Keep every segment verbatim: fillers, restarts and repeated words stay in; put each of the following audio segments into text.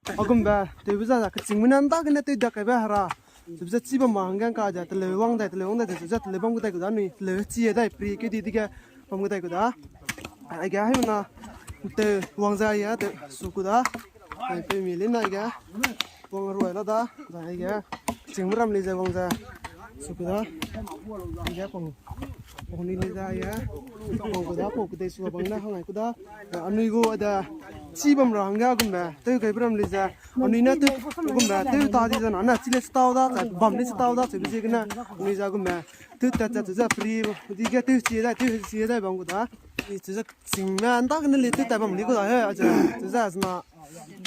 Agumbe, tewbe za, kechîngme ne ’nda gene tew diak kaibe hera. Tewbe ze chi bam ma hangge ’ngka ze, teleu wang dai, teleu wang dai, tewbe ze teleu bam gu dai gu da, anui teleu chi dai, pri ke di dige bam gu dai gu da. Aige, haimena, tew wang ze aige, tew su ku da. Ai, pe mi lin aige. Wang ruai la da, za aige. Kechîngme ram lei ze wang ze su ku da. Aige, pang. Pang ni lei ze aige. Pang ku da, pau kedei su bang ne hang ai ku da. Anui gu da chi bam ra hangge agumbe tew kaibe ram lei ze. Anui ne tew agumbe tew ta di ze na ne chi le sta da, bam le sta da, tewbe ziegene. Anui ze agumbe tew tat tat ze pri di ge tew chi dai, tew chi dai bam gu da. I chi ze kechîngme ’nda gene le tew tat bam li gu da he, a ze, chi ze zena,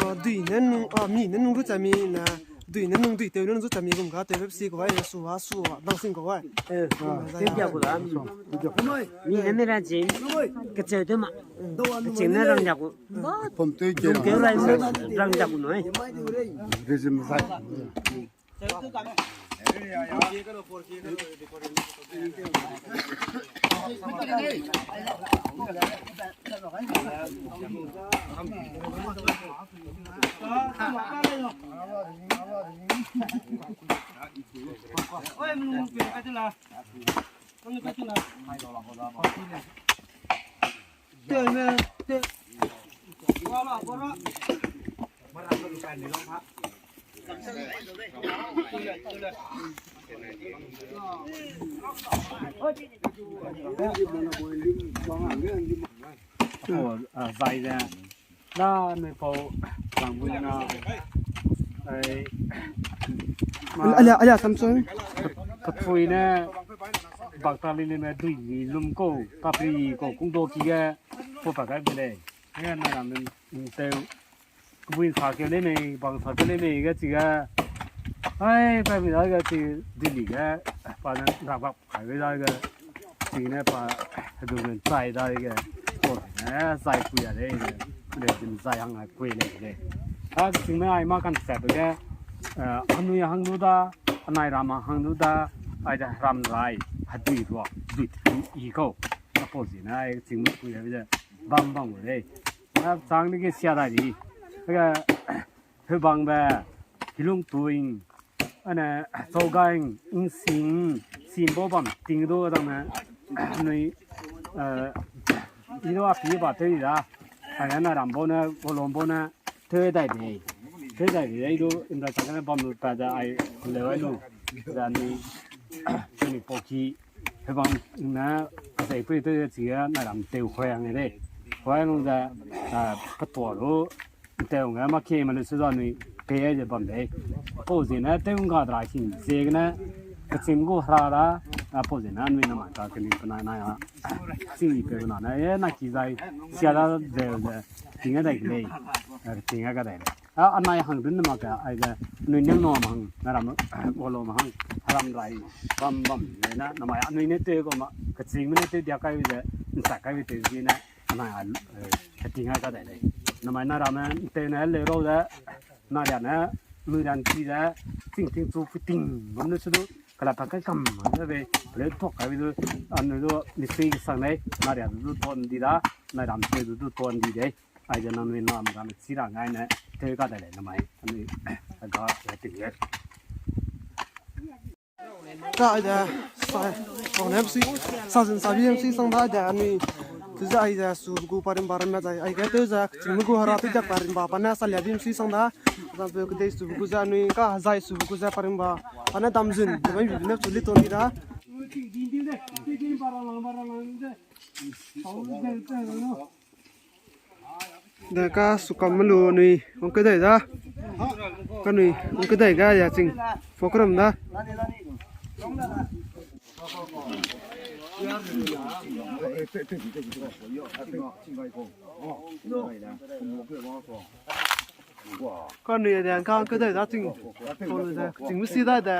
a, dui ne nung, a, mi ne nung ru cha mi ne, dui ne nung dui tew ne nung zu cha mi gum ga tewbe si ku ai, su a, su a, dang sing ku ai. Tew dia gu da. Mi ne mi ra jin. Kecheu tew ma. Kechîngme rang dia gu. Pum tew dia. Keu rai rang dia gu noi. Regime zai. Zai de. Na nui pau lang bui na. Ai. Alia, alia, Samson. Kathui ne. Bak ta li li me dui ni lum ko, ta pri ko, kung do ki ge, po pa kai bele. Ai, na ram tew. Kebui sa keu le mei, bang sa keu le mei ge chi ge. Ai, pa mi da ge chi dui li ge, pa ne rak bak kai be da ge. Chi ne pa, du ren chai da ge. Ko ne, zai kui a de, de, de, zai hang ai kui le de. A, chi me ai ma kan sa be ge, eh, anui hang du da, anai ram hang du da, ai da ram rai, ha dui rua, dui i ko. A po zi ne, ai chi me kui a be de, bam bam le. A, chang de ge sia da di. Ga, hebang be, hilung tuing, ane, chaugang, ingsing, simbo bam, ting do dang ne, nui, eh, i do a pi ba te da, ai na ram bo ne, bolom bo ne, te dai de, te dai de, i do, inda chang ne bam lu pa da, ai, le ai lu, da ni, ni poki, hebang ne, zai pui te chi ga, na ram teu khoi ang de, khoi ang da, a, pa to lo, teu nga ma ke ma le se da nui pe ai ze bam de. Pau zi ne tew nga dra hing ze gene kechim gu hera da, a, pau zi ne nui na ma ka keni penai na ya. Ching i pe na na, e, na ki zai sia da ze ze ting a dai lei. A, ting a ga dai lei. A, anai hang dun ma ka ai ze nui nem no ma hang, na ram, walo ma hang, ram rai bam bam ze na, na ma ya nui ne tew ko ma, kechim ne tew dia kai ze, nsa kai tew zi ne, anai a, eh, ting a ga dai lei. Na ma na ram ne tew ne le ro de, na ria ne, nui ran ti de, ting ting chu fu ting, bam ne su du, kala pa kai kam, de be, le tok kai du, an du, ni sui sang lei, na ria du ton di da, na ram te du du ton di de. Ai de na nui na ma ram chi ra ngai ne, te ka de le na mai, nui, ga, te ye. Ka ai de, sa, kau ne sui, sa zin sa bi sui sang da de, nui, tu za ai de, su gu parim barim me zai, ai ke tu za, ching gu hera tu de parim ba, pa ne sa lia bi sui sang da, za pe ke de su gu za nui, ka zai su gu za parim ba, pa ne dam zin, de mai bi ne su li ton di da. Da ka sukam melu nui, ong kedai da. Ka nui, ong kedai ga ya ching. Fokram da. Ka nui de ka kedai da ching. Polo da, ching misi da de.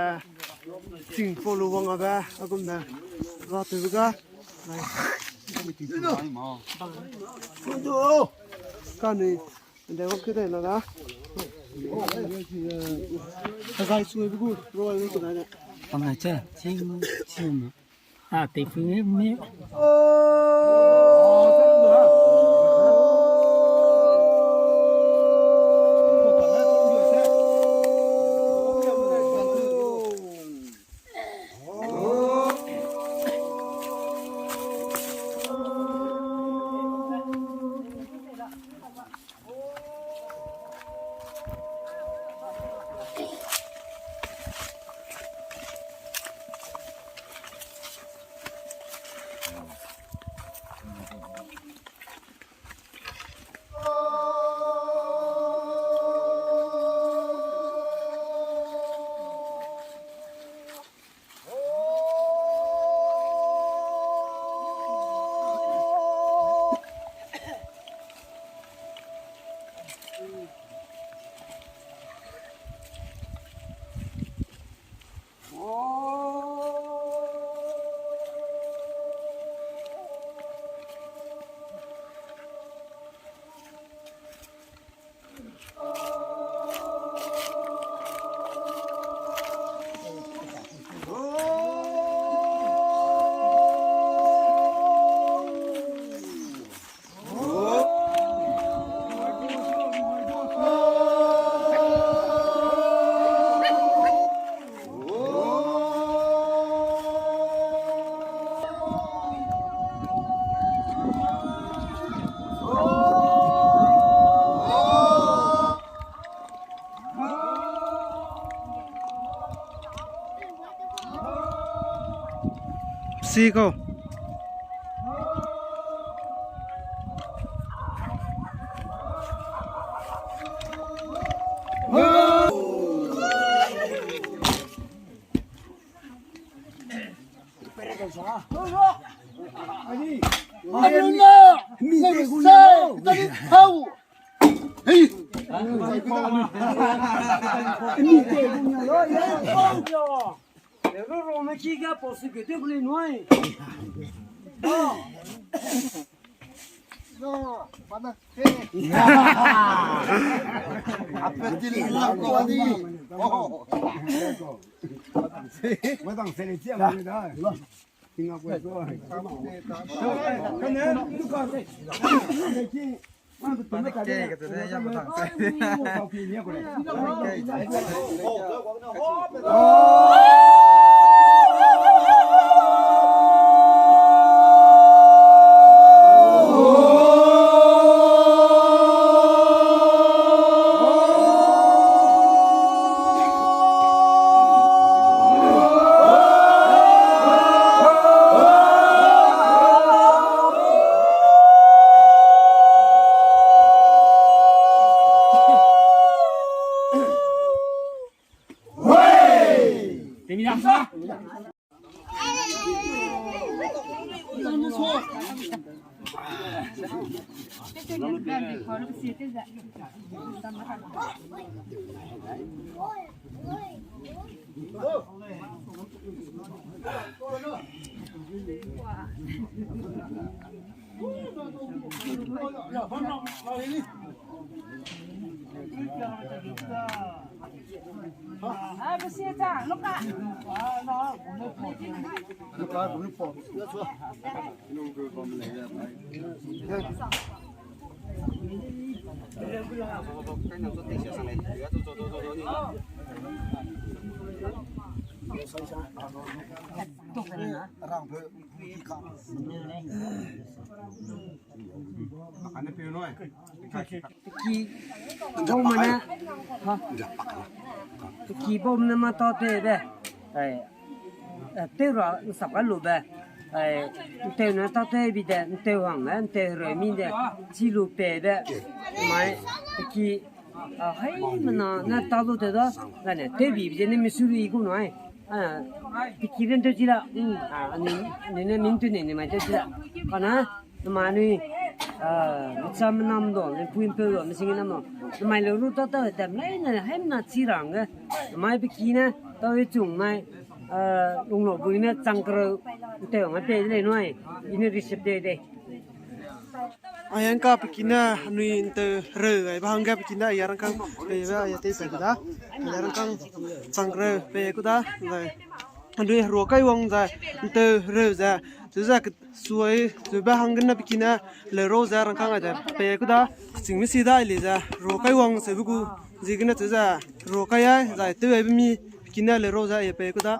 Ching polo wang a ba, agum da. Ga tu ga. Ka nui de wang kedai na da. Ka zai sui bu gu, ro ai bu kedai da. Pang ai che, ching, ching. A, te fu me, me. Siko. Ki bau mane, ha? Ki bau mane ma ta te be. Ai, eh, tew ra nsap ka lu be. Ai, ntew ne ta te bi de, ntew hang ne, ntew hereu mi de, chi lu pe be. Mai, ki, ah, hai mena ne ta lu te da, ga ne, tew bi bi de ne mi su lu i gu nai. Ah, piki ren tew chi la, mm, ah, ni, ni ne min tu ni, ni mai tew chi la. Kana, namai ni, ah, mecham nam do, ni pui mpeu do, mi sing nam do. Namai le ru ta ta, ta, mai ne, hai na chi rang ge. Namai piki ne, ta wi chung mai, ah, lung lo bui ne, chang kereu, tew ngai pe le nai, i ne receipt de de. Ayang ka pekine anui ntew reu ai ba hangge pekine aya rangkang pei be aya tei pe da. Aya rangkang chang reu pe ku da. Zai anui herua kai wang zai ntew reu ze, zu ze ke-, suai zu be hangge ne pekine le rau ze rangkang ai de pe ku da. Keching mi si da ai li ze rua kai wang se be gu zi gene zu ze rua kai ai zai tew ai be mi pekine le rau ze aya pe ku da.